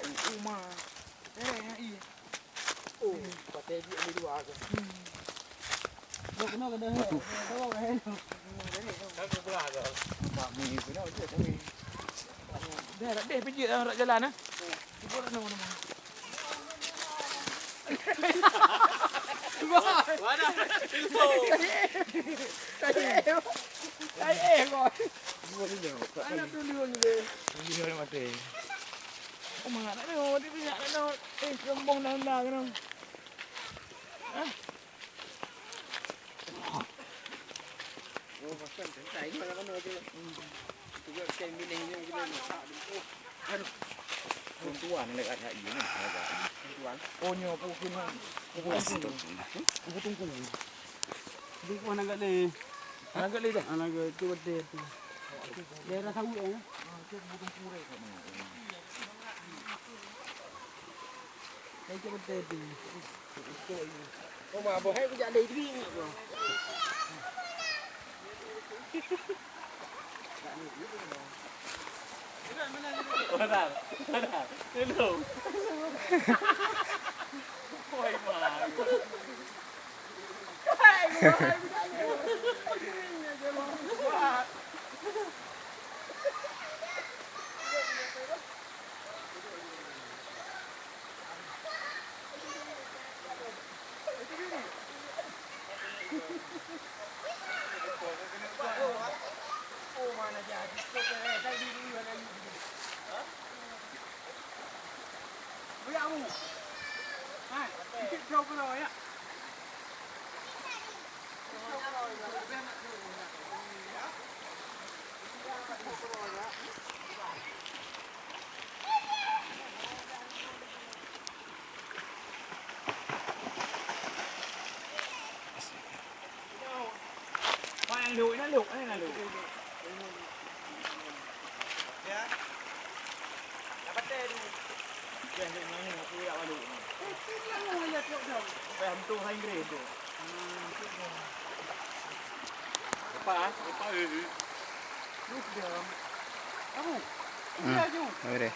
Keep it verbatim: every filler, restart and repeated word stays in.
Uma. Eh, ya, iya. Oh, pakai dia ni dua ke? Hmm. Dah kena, kena. Waduh. Dah, dah, deh, pijit dalam rak jalan, eh. Cuba dah nama-nama. Mana? Ilmu. Tadi, tadi, eh, boy. Cuba dulu. Anak tu dulu ni, deh. Dulu mati. Oh, mana nak tengok, dia punya nak tengok. Eh, kembang dah dah kena. Ah. Oh, pasal santai ni mana-mana je. Juga kain milih ni kita nak tak dulu. Aduh. Tuan-tuan nak ada iya ni, ada. Tuan. Oh, nyo pun kena. Astagfirullah. Aku tunggu. Tunggu anak kat ni. Anak kat ni dah. Anak kat tu betul tu. Daerah sawit eh. Hai, cak beutôi tu. Oh, ma, boh. Hai, kujak lé diri ni, boh. Benar, benar. Hello. Oi, ma. Hmm, oke deh.